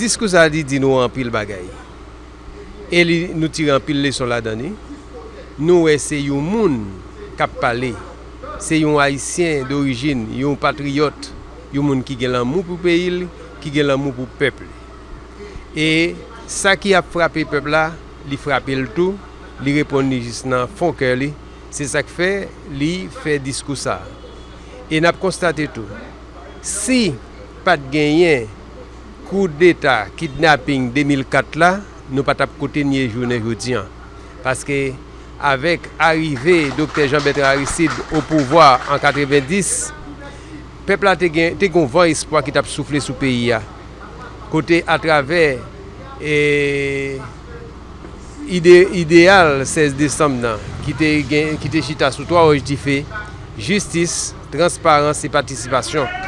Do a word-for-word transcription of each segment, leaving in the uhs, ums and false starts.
Diskou sa a li di nou anpil bagay. E li, nou tire anpil leson ladan li. Nou wè se yon moun k ap pale. Se yon Ayisyen dorijin, yon patriyòt, yon moun ki gen lanmou pou peyi l, ki gen lanmou pou pèp li. E sa ki ap frape pèp la, li frape l tou, li reponn li jis nan fon kè li. Se sa k fè li fè diskou sa a. E n ap konstate tou, si pa t genyen koudeta, kidnaping de mil kat la, nou pa t ap kote n ye jounen jodi an. Paske avèk arive Doktè Jean Bertrand Aristide o pouvwa an katrevenndis, pèp la te gen, te gen yon van espwa ki t ap soufle sou peyi a. Kote atravè, e, ide, ideyal sèz desanm nan, ki te gen, ki te chita sou twa wòch dife, jistis, transparans e patisipasyon.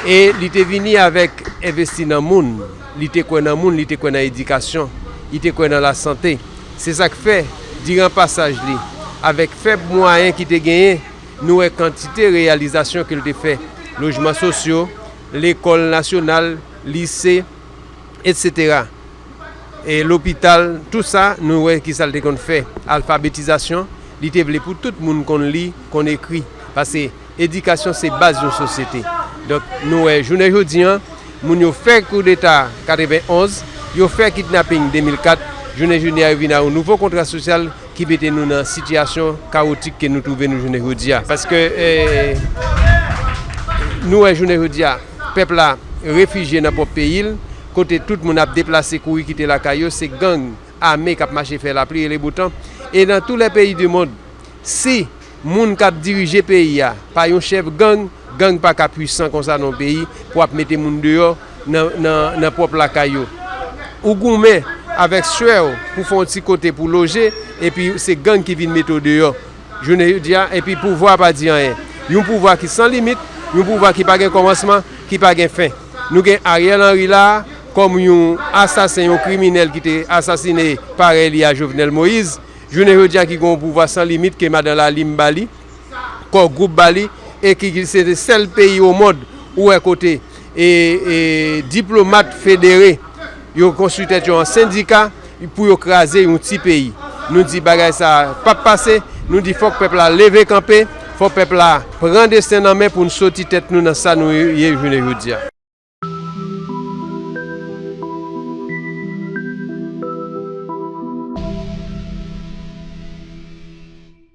E li te vini avèk envesti nan moun, li te kwè nan moun, li te kwè nan edikasyon, li te kwè nan lasante. Se sa k fè, diran pasaj li, avèk fèb mwayen ki te genyen, nou wè kantite reyalizasyon ke l te fè, lojman sosyo, lekòl nasyonal, lise, etsetera. E lopital, tout sa, nou wè ki sa l te konn fè. Alfabetizasyon, li te vle pou tout moun konn li, konn ekri. Paske edikasyon se baz yon sosyete. Donk, nou wè, jounen jodi an, moun yo fè koudeta katrevenn onz, yo fè kidnaping de mil kat, jounen jodi a, yo vin a yon nouvo kontra sosyal ki mete nou nan sitiyasyon kawotik ke nou twouve nou jounen jodi a. Paske, eh, nou wè jounen jodi a, pèp la refijye nan pwòp peyi l, kote tout moun ap deplase kouri kite lakay yo, se gang ame k ap mache fè lapli rele boutan. E dans tous les pays du monde, si moun k ap dirije peyi a pa yon chèf gang, gang pa ka pwisan konsa nan yon peyi pou ap mete moun deyò nan, nan, nan pwòp lakay yo. Ou goumen avèk swè w pou fè yon ti kote pou loje, epi se gang ki vin mete w deyò. Jounen jodi a, epi pouvwa pa di anyen. Yon pouvwa ki san limit, yon pouvwa ki pa gen kòmansman, ki pa gen fen. Nou gen Ariel Henry la, kòm yon asasen, yon kriminèl ki te asasine parèy li a Jovenel Moïse. Jounen jodi a ki gen yon pouvwa san limit ke madan Lalim ba li, Core Group ba li, e ki, ki se sèl peyi o mond ou wè kote e, e diplomat federe, yo konstwi tèt yo an sendika pou yo kraze yon ti peyi. Nou di bagay sa p ap pase, nou di fòk pèp la leve kanpe, fòk pèp la pran desten nan men pou n soti tèt nou nan sa nou ye jounen jodi a.